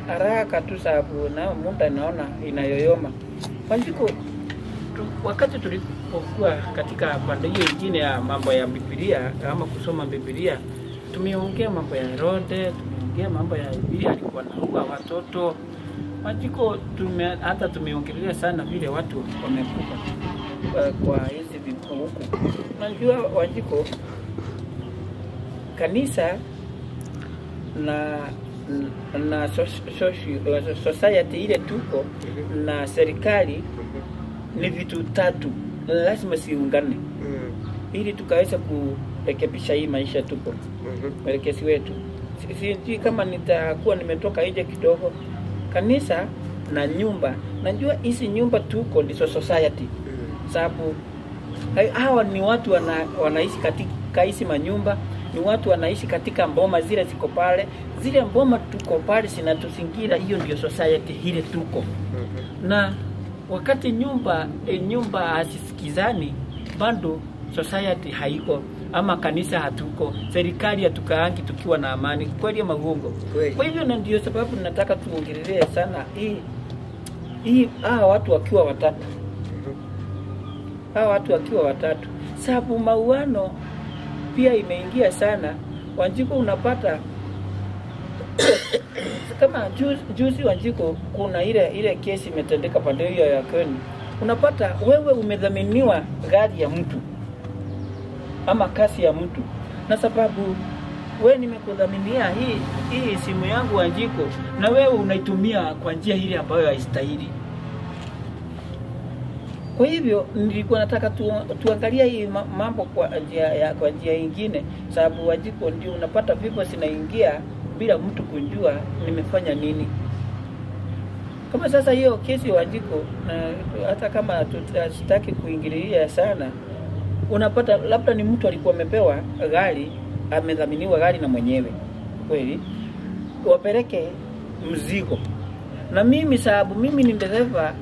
Haraka tu sababu na muda naona inayoyoma. Wanjiko, wakati tulipokuwa katika pande hiyo ingine ya mambo ya Biblia ama kusoma Biblia, tumeongea mambo ya Herode, tumeongea mambo ya Biblia alikuwa anaua watoto. Wanjiko, hata tumeongelea sana vile watu wamekufa kwa hizi huku. Unajua Wanjiko, kanisa na society ile tuko na serikali ni vitu tatu lazima siungane ili tukaweza kurekebisha hii maisha tuko mwelekezi wetu. Sijui kama nitakuwa nimetoka nje kidogo. Kanisa na nyumba, najua hizi nyumba tuko ndizo society, sababu hawa ni watu wanaishi katika hizi manyumba, ni watu wanaishi katika mboma zile ziko pale, zile mboma tuko pale zinatuzingira, hiyo ndio society ile tuko. Na wakati nyumba hazisikizani, bado society haiko, ama kanisa hatuko, serikali hatukaangi tukiwa na amani, kweli ama uongo? Kwa hivyo na ndio sababu nataka tuongelee sana hii hawa watu wakiwa watatu. Hawa watu wakiwa watatu, sababu mauano pia imeingia sana. Wanjiko, unapata kama juzi Wanjiko, kuna ile kesi imetendeka pande hiyo ya Kenya. Unapata wewe umedhaminiwa gari ya mtu ama kasi ya mtu, na sababu wewe nimekudhaminia hii simu yangu Wanjiko, na wewe unaitumia kwa njia ile ambayo haistahili. Kwa hivyo nilikuwa nataka tuangalie hii mambo kwa njia nyingine, sababu Wanjiko ndio unapata vifo zinaingia bila mtu kujua nimefanya nini. Kama sasa hiyo kesi Wanjiko, na hata kama tutasitaki kuingilia sana, unapata labda ni mtu alikuwa amepewa gari, amedhaminiwa gari na mwenyewe kweli, wapeleke mzigo, na mimi sababu mimi ni dereva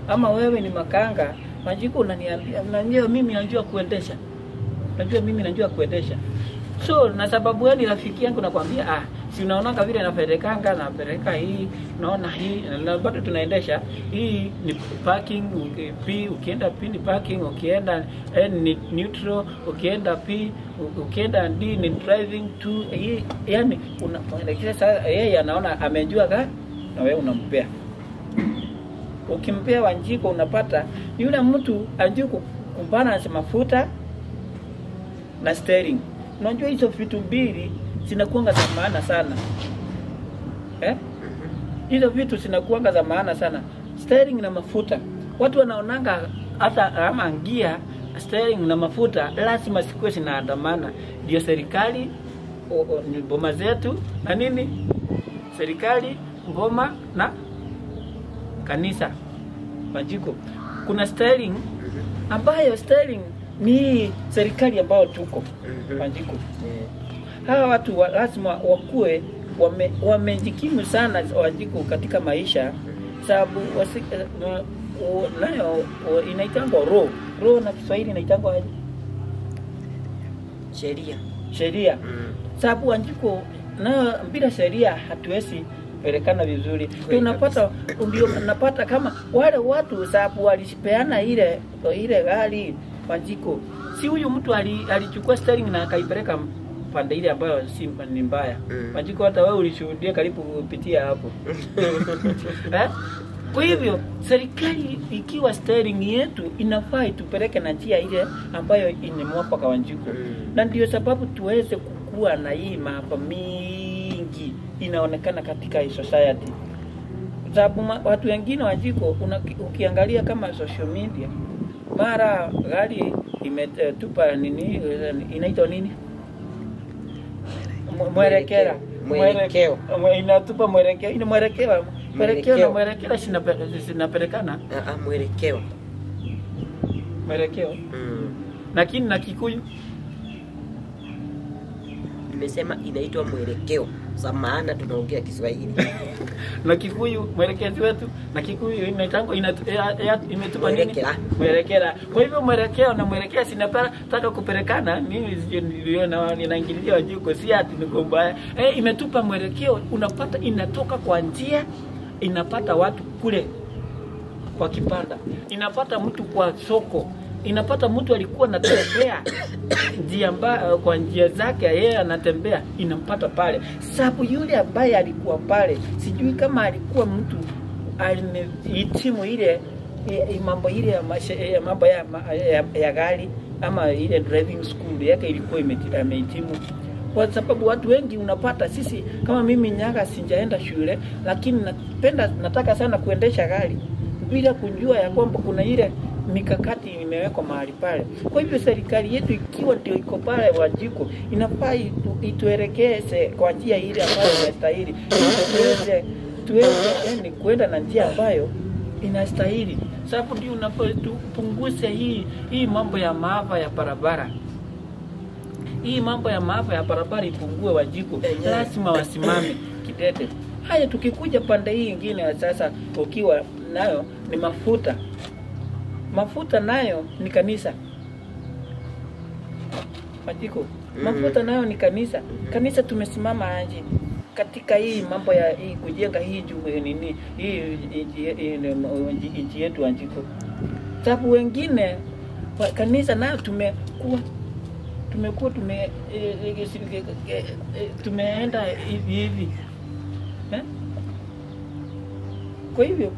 ama wewe ni makanga, Wanjiko unaniambia, unajua mimi najua kuendesha. Najua mimi najua kuendesha. So na sababu wewe ni rafiki yangu nakwambia, si unaona vile napelekanga, napeleka hii, naona hii, na bado tunaendesha. Hii ni parking, P, ukienda P ni parking, ukienda N ni neutral, ukienda P, ukienda D ni driving to hii, yani unaelekea sasa, yeye anaona amejua ka na wewe unampea. Ukimpea Wanjiko unapata yule mtu ajui kubalance mafuta na steering. Unajua hizo vitu mbili zinakuanga za maana sana. Hizo vitu zinakuanga za maana sana. Steering na mafuta. Watu wanaonanga hata ama ngia steering na mafuta lazima sikuwe zinaandamana. Ndio serikali boma zetu na nini? Serikali, boma na kanisa. Wanjiko, kuna steering ambayo steering ni serikali ambayo tuko. Wanjiko, hawa watu lazima wakue wamejikimu sana Wanjiko katika maisha, sababu nayo inaitangwa roho. Roho na Kiswahili inaitangwa aje? Sheria. Sheria. Sababu Wanjiko, nayo bila sheria hatuwezi pelekana vizuri. Unapata ndio unapata kama wale watu sababu walishipeana ile gari Wanjiko. Si huyu mtu alichukua steering na akaipeleka pande ile ambayo si ni mbaya. Wanjiko, hata wewe ulishuhudia karibu kupitia hapo. Kwa hivyo serikali ikiwa steering yetu inafaa itupeleke na njia ile ambayo ni mwafaka Wanjiko. Na ndio sababu tuweze kukua na hii maafa mingi inaonekana katika hii society. Sababu watu wengine Wanjiko, ukiangalia kama social media, mara gari imetupa nini, inaitwa nini? Mwelekeo. Mwelekeo. Inatupa mwelekeo. Ina mwelekeo. Mwelekeo na mwelekeo zinapelekana. Mwelekeo. Mwelekeo. Lakini na Kikuyu nimesema inaitwa mwelekeo, Za maana tunaongea Kiswahili. Na Kikuyu mwelekezi wetu, na Kikuyu imetango imetupa nini? Mwelekera. Kwa hivyo mwelekeo na mwelekea sinataka kupelekana, mimi niliona ninaingililia Wanjiko, si ati niko mbaya. Imetupa mwelekeo, unapata inatoka kwa njia, inapata watu kule kwa kipanda, inapata mtu kwa soko, inapata mtu alikuwa anatembea njia kwa njia zake yeye anatembea, inampata pale. Sababu yule ambaye alikuwa pale, sijui kama alikuwa mtu alimehitimu ile mambo ile ya mambo ya gari ama ile driving school yake ilikuwa imehitimu. Kwa sababu watu wengi unapata sisi kama mimi Nyaga sijaenda shule, lakini nataka sana kuendesha gari bila kujua ya kwamba kuna ile mikakati imewekwa mahali pale. Kwa hivyo serikali yetu ikiwa ndio iko pale Wanjiko, inafaa ituelekeze kwa njia ile ambayo inastahili. Tuweze kwenda na njia ambayo inastahili. Sababu ndio unapopunguza hii mambo ya maafa ya barabara. Hii mambo ya maafa ya barabara ipungue Wanjiko. Lazima wasimame kidete. Haya, tukikuja pande hii nyingine sasa, ukiwa nayo ni mafuta. Mafuta nayo ni kanisa. Wanjiko, mafuta nayo ni kanisa. Kanisa tumesimama aje katika hii mambo ya hii kujenga hii nini hii nchi yetu Wanjiko. Sababu wengine kanisa nayo tumekuwa tumeenda hivi hivi. Kwa hivyo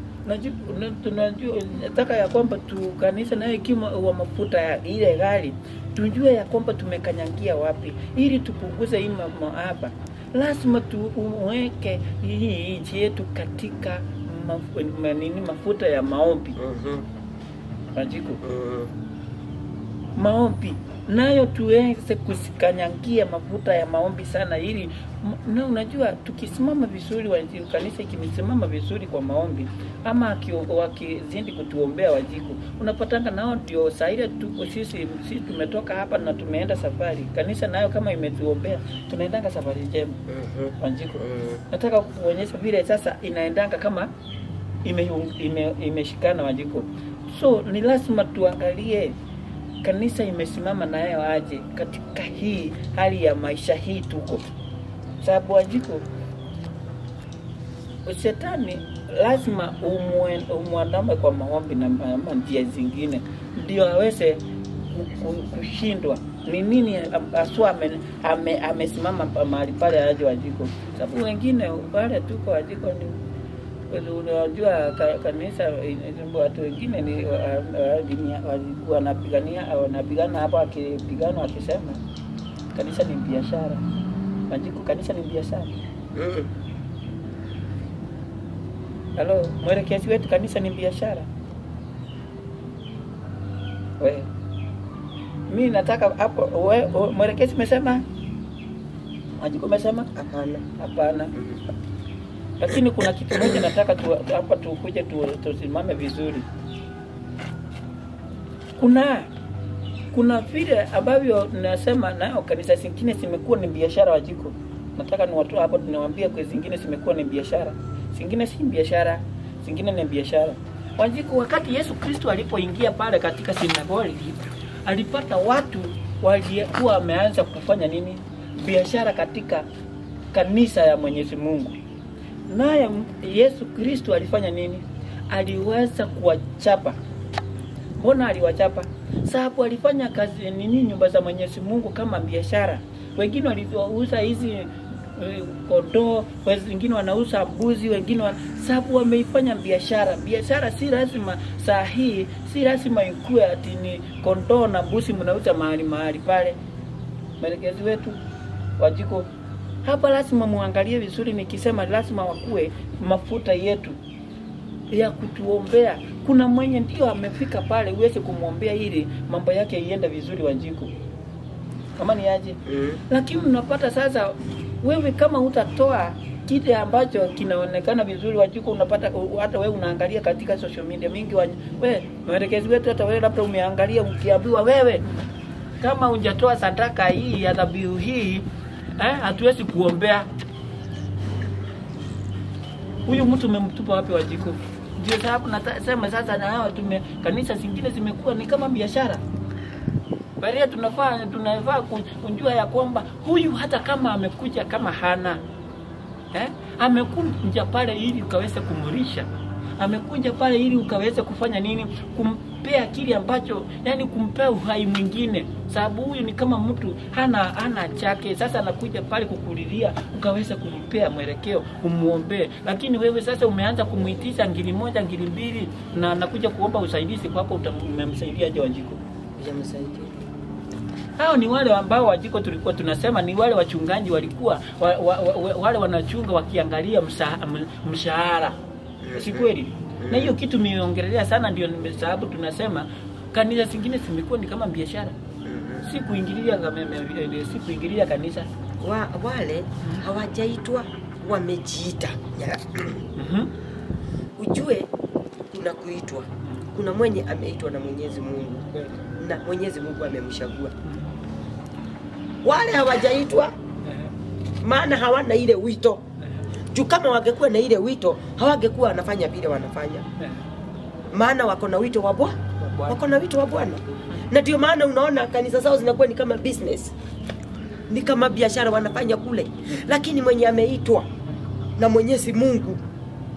tunajua nataka ya kwamba tu kanisa nayo kima wa mafuta ya ile gari tujue ya kwamba tumekanyangia wapi ili tupunguze hii maafa. Lazima tuweke hii nchi yetu katika mafuta ya maombi. Wanjiko. Maombi nayo tuweze kusikanyangia mafuta ya maombi sana, ili na unajua tukisimama vizuri Wanjiko, kanisa ikisimama vizuri kwa maombi ama wakizidi kutuombea Wanjiko, unapatanga nao ndio saa ile tuko sisi tumetoka hapa na tumeenda safari. Kanisa nayo kama imetuombea tunaendanga safari njema. Wanjiko, nataka kuonyesha vile sasa inaendanga kama imeshikana Wanjiko. So ni lazima tuangalie kanisa imesimama nayo aje katika hii hali ya maisha hii tuko. Sababu Wanjiko, shetani lazima umuandame kwa maombi na njia zingine ndio aweze kushindwa. Ni nini aswa amesimama mahali pale aje Wanjiko? Sababu wengine wale tuko Wanjiko ni unajua kanisa watu wengine ni wanapigana hapo, akipigana wakisema kanisa ni biashara. Wanjiko, kanisa ni biashara. Halo, mwelekezi wetu, kanisa ni biashara. We, mimi nataka hapo we mwelekezi umesema? Wanjiko umesema? Hapana. Hapana. Lakini kuna kitu moja nataka hapa tukuje tusimame vizuri. Kuna vile ambavyo nasema nayo kanisa zingine zimekuwa ni biashara Wanjiko. Nataka ni watu hapo tunawaambia kwa zingine zimekuwa ni biashara. Zingine si biashara, zingine ni biashara. Wanjiko, wakati Yesu Kristo alipoingia pale katika sinagogi, alipata watu walikuwa wameanza kufanya nini? Biashara katika kanisa ya Mwenyezi Mungu. Naye Yesu Kristo alifanya nini? Aliweza kuwachapa. Mbona aliwachapa? Sababu alifanya kazi nini nyumba za Mwenyezi Mungu kama biashara. Wengine waliuza hizi kondoo, wengine wanauza mbuzi, wengine sababu wameifanya biashara. Biashara si lazima saa hii, si lazima ikue ati ni kondoo na mbuzi mnauza mahali pale. Mwelekezi wetu Wanjiko, hapa lazima muangalie vizuri. Nikisema lazima wakue mafuta yetu ya kutuombea. Kuna mwenye ndio amefika pale uweze kumuombea ili mambo yake iende vizuri Wanjiko. Kama ni aje? Lakini unapata sasa wewe kama hutatoa kile ambacho kinaonekana vizuri Wanjiko, unapata hata wewe unaangalia katika social media mingi wewe mwelekezi wetu, hata wewe labda umeangalia ukiambiwa wewe kama hujatoa sadaka hii ya dhabihu hii, hatuwezi kuombea. Huyu mtu umemtupa wapi Wanjiko? Ndio sababu nasema sasa na hawa kanisa zingine zimekuwa ni kama biashara. Baria tunafaa kujua ya kwamba huyu hata kama amekuja kama hana, amekuja pale ili ukaweze kumrisha. Amekuja pale ili ukaweze kufanya nini? Kumpea kile ambacho, yani kumpea uhai mwingine. Sababu huyu ni kama mtu hana chake. Sasa anakuja pale kukulilia, ukaweza kumpea mwelekeo, umuombe. Lakini wewe sasa umeanza kumuitisha ngiri 1, ngiri 2 na anakuja kuomba usaidizi kwako, umemsaidia aje Wanjiko? Hujamsaidia. Hao ni wale ambao Wanjiko tulikuwa tunasema ni wale wachungaji walikuwa wale wanachunga wakiangalia mshahara. Si kweli? Na hiyo kitu nimeongelea sana, ndio sababu tunasema kanisa zingine zimekuwa ni kama biashara. Si kuingililia kanisa. Wale hawajaitwa, wamejiita. Ujue kuna kuitwa. Kuna mwenye ameitwa na Mwenyezi Mungu. Na Mwenyezi Mungu amemchagua. Wale hawajaitwa maana hawana ile wito. Juu kama wangekuwa na ile wito, hawangekuwa wanafanya vile wanafanya. Maana wako na wito wa Bwana. Wako na wito wa Bwana. Na ndio maana unaona kanisa zao zinakuwa ni kama business. Ni kama biashara wanafanya kule. Lakini mwenye ameitwa na Mwenyezi Mungu,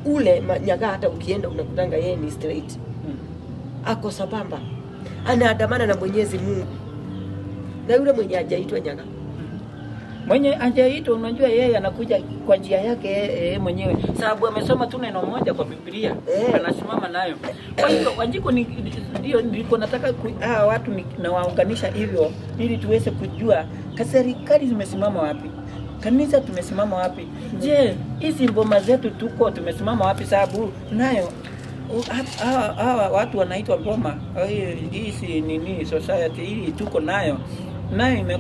ule nyaga hata ukienda unakutanga yeye ni straight. Ako sabamba. Anaandamana na Mwenyezi Mungu. Na yule mwenye hajaitwa nyaga, mwenye hajaitwa, unajua yeye anakuja kwa njia yake yeye mwenyewe. Sababu amesoma tu neno moja kwa Biblia, anasimama nayo. Kwa hiyo Wanjiko ndio nilikuwa nataka watu nawaunganisha hivyo ili tuweze kujua serikali zimesimama wapi, kanisa tumesimama wapi. Je, hizi mboma zetu tuko tumesimama wapi? Sababu nayo hawa watu wanaitwa mboma, hizi nini society hii tuko nayo. Nayo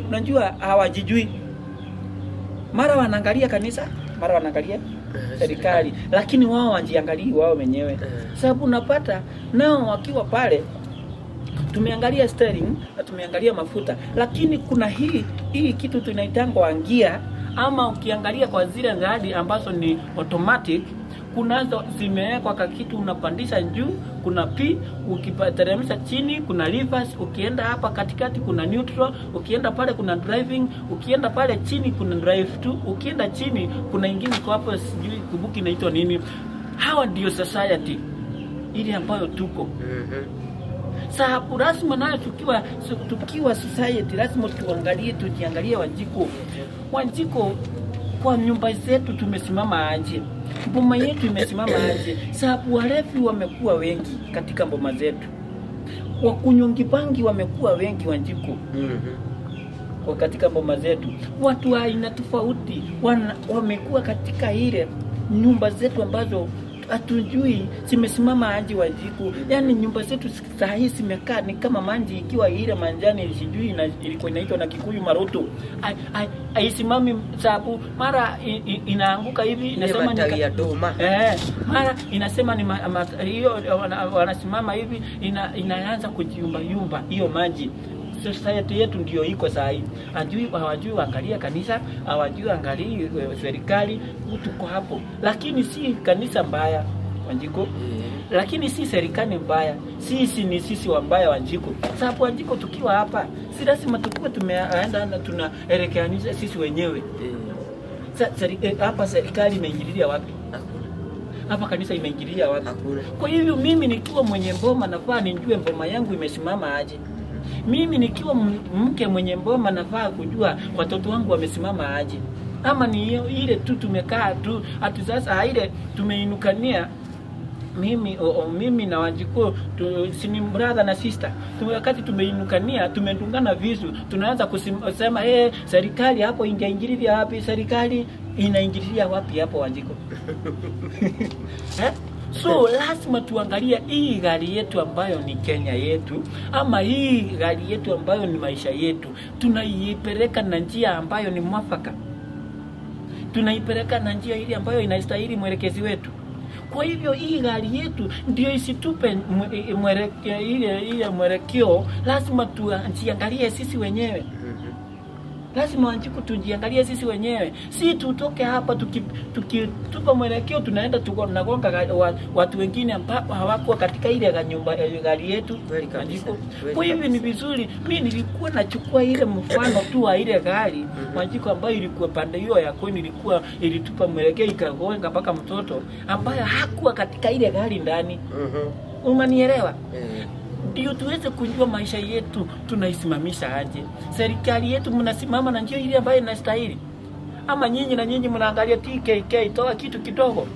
unajua hawajijui. Mara wanaangalia kanisa, mara wanaangalia serikali, lakini wao wajiangalii wao wenyewe. Sababu unapata nao wakiwa pale, tumeangalia steering na tumeangalia mafuta, lakini kuna hii kitu tunaitangwa angia, ama ukiangalia kwa zile gari ambazo ni automatic, kunazo zimewekwa kwa kitu unapandisha juu, kuna P, ukiteremsha chini kuna reverse, ukienda hapa katikati kuna neutral, ukienda pale kuna driving, ukienda pale chini kuna drive 2, ukienda chini kuna ingine kwa hapo sijui kubuki inaitwa nini. Hawa ndio society ile ambayo tuko. Sababu lazima nayo tukiwa society lazima tuangalie, tujiangalie Wanjiko. Wanjiko, kwa nyumba zetu tumesimama aje? Mboma yetu imesimama aje? Sababu walevi wamekuwa wengi katika mboma zetu. Wakunyongi bangi wamekuwa wengi Wanjiko. Kwa katika mboma zetu. Watu wa aina tofauti wamekuwa katika ile nyumba zetu ambazo hatujui zimesimama aje Wanjiko. Yaani nyumba zetu saa hii zimekaa ni kama manji ikiwa ile manjani, sijui ilikuwa inaitwa na Kikuyu maroto. Haisimami sababu mara inaanguka hivi inasema ni ya doma. Mara inasema ni hiyo wanasimama hivi inaanza kujiumba yumba hiyo maji. Society yetu ndio iko saa hii. Hawajui angalia kanisa, hawajui angalia serikali, tuko hapo. Lakini si kanisa mbaya Wanjiko. Lakini si serikali mbaya. Sisi ni sisi wambaya Wanjiko. Sababu Wanjiko tukiwa hapa, si lazima tukue tumeenda na tunaelekeanisha sisi wenyewe. Hapa serikali imeingilia wapi? Hapa kanisa imeingilia wapi? Kwa hivyo mimi nikiwa mwenye mboma nafaa nijue mboma yangu imesimama aje. Mimi nikiwa mke mwenye mboma nafaa kujua watoto wangu wamesimama aje. Ama ni ile tu tumekaa tu hatu sasa ile tumeinukania mimi na Wanjiko si ni brother na sister. Wakati tumeinukania tumedungana visu, tunaanza kusema serikali hapo ingeingililia wapi? Serikali inaingililia wapi hapo Wanjiko? So lazima tuangalie hii gari yetu ambayo ni Kenya yetu, ama hii gari yetu ambayo ni maisha yetu, tunaipeleka na njia ambayo ni mwafaka. Tunaipeleka na njia ile ambayo inastahili mwelekezi wetu. Kwa hivyo hii gari yetu ndio isitupe ile mwelekeo, lazima tujiangalie sisi wenyewe. Lazima Wanjiku tujiangalie sisi wenyewe, si tutoke hapa tukitupa mwelekeo tunaenda tunagonga watu wengine ambao hawakuwa katika ile nyumba gari yetu. Wanjiku, kwa hivyo ni vizuri. Mimi nilikuwa nachukua ile mfano tu wa ile gari Wanjiku ambayo ilikuwa pande hiyo ya kwenu, ilikuwa ilitupa mwelekeo ikagonga mpaka mtoto ambaye hakuwa katika ile gari ndani. Umanielewa? Ndio tuweze kujua maisha yetu tunaisimamisha aje. Serikali yetu mnasimama na njia ile ambayo inastahili, ama nyinyi na nyinyi mnaangalia TKK toa kitu kidogo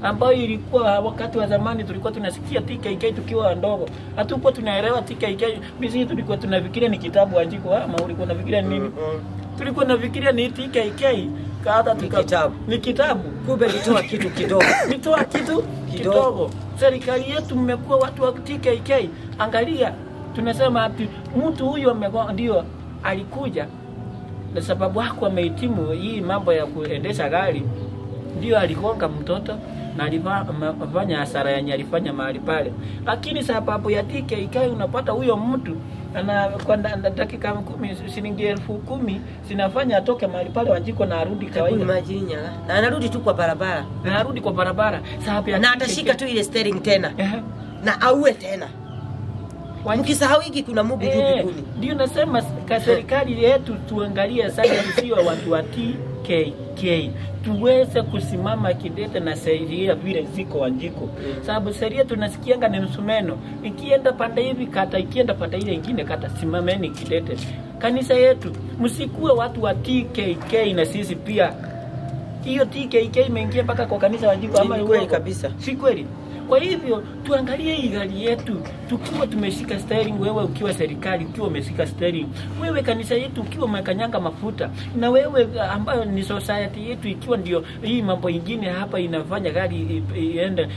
ambayo ilikuwa wakati wa zamani tulikuwa tunasikia TKK tukiwa wadogo, hatukuwa tunaelewa TKK. Mimi tulikuwa tunafikiria ni kitabu Wanjiku, ama ulikuwa unafikiria nini? Tulikuwa tunafikiria ni TKK hata kitabu. Ni kitabu. Kumbe nitoa kitu kidogo. Nitoa kitu kidogo. Serikali yetu mmekuwa watu wa TKK. Angalia, tunasema ati mtu huyu ndio alikuja na sababu hakuwa amehitimu hii mambo ya kuendesha gari, ndio aligonga mtoto na alifanya hasara yenye alifanya mahali pale. Lakini sababu ya TKK unapata huyo mtu ana kwa dakika 10 shilingi 10,000 zinafanya atoke mahali pale Wanjiku na arudi kawaida. Na anarudi tu kwa barabara. Na arudi kwa barabara. Sababu ya na atashika tu ile steering tena. Na auwe tena. Mkisahau hiki kuna Mungu juu mbinguni. Ndio nasema kwa serikali yetu tuangalie sana, sio watu wa TKK. Tuweze kusimama kidete na sheria vile ziko Wanjiku. Sababu sheria tunasikianga ni msumeno. Ikienda pande hivi kata, ikienda pande ile nyingine kata, simameni kidete. Kanisa yetu msikuwe watu wa TKK na sisi pia. Hiyo TKK imeingia mpaka kwa kanisa Wanjiku, ama ni kweli kabisa? Si kweli. Kwa hivyo tuangalie hii gari yetu tukiwa tumeshika steering, wewe ukiwa serikali ukiwa umeshika steering, wewe kanisa yetu ukiwa umekanyanga mafuta, na wewe ambayo ni society yetu ikiwa ndio hii mambo ingine hapa inafanya gari iende.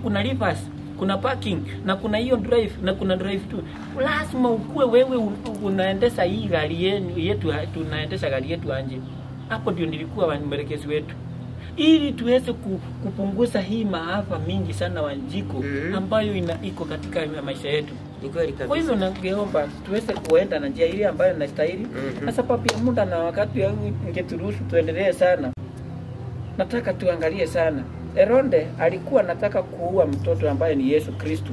Kuna reverse, kuna parking, na kuna hiyo drive, na kuna drive tu. Lazima ukue wewe unaendesha hii gari yetu, tunaendesha gari yetu anje. Hapo ndio nilikuwa mwelekezi wetu, ili tuweze kupunguza hii maafa mingi sana Wanjiku ambayo iko katika maisha yetu. Ni kweli kabisa. Kwa hivyo ningeomba tuweze kuenda na njia ile ambayo inastahili. Sasa pia muda na wakati ingeturuhusu tuendelee sana. Nataka tuangalie sana. Herode alikuwa anataka kuua mtoto ambaye ni Yesu Kristo.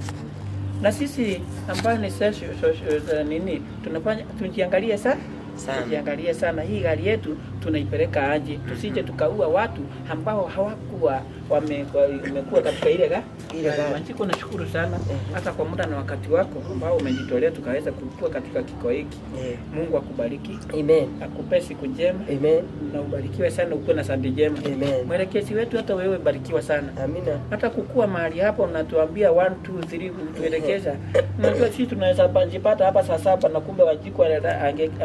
Na sisi ambaye ni nini tunafanya, tujiangalie sana. Tujiangalie sana hii gari yetu tunaipeleka aje, tusije tukaua watu ambao hawakuwa wamekuwa katika ile gari. Wanjiku, nashukuru sana hata kwa muda na wakati wako ambao umejitolea tukaweza kukua katika kikao hiki. Mungu akubariki. Amen. Akupe siku njema. Amen. Na ubarikiwe sana, ukuwe na sandi njema. Amen. Mwelekezi wetu hata wewe barikiwa sana. Amina. Hata kukua mahali hapo unatuambia 1 2 3 kutuelekeza. Unajua sisi tunaweza jipata hapa saa 7 na kumbe Wanjiku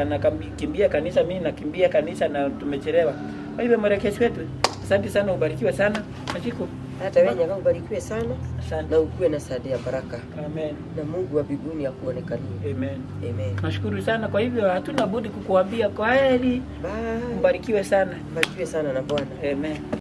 anakimbia kanisa, mimi nakimbia kanisa na tumechelewa. Kwa hivyo mwelekezi wetu, asante sana, ubarikiwe sana. Wanjiku, hata wewe nyaga ubarikiwe sana. Asante. Na ukuwe na sadi ya baraka. Amen. Na Mungu wa mbinguni akuonekanie. Amen. Amen. Nashukuru sana. Kwa hivyo hatuna budi kukuambia kwaheri. Bye. Ubarikiwe sana. Ubarikiwe sana na Bwana. Amen.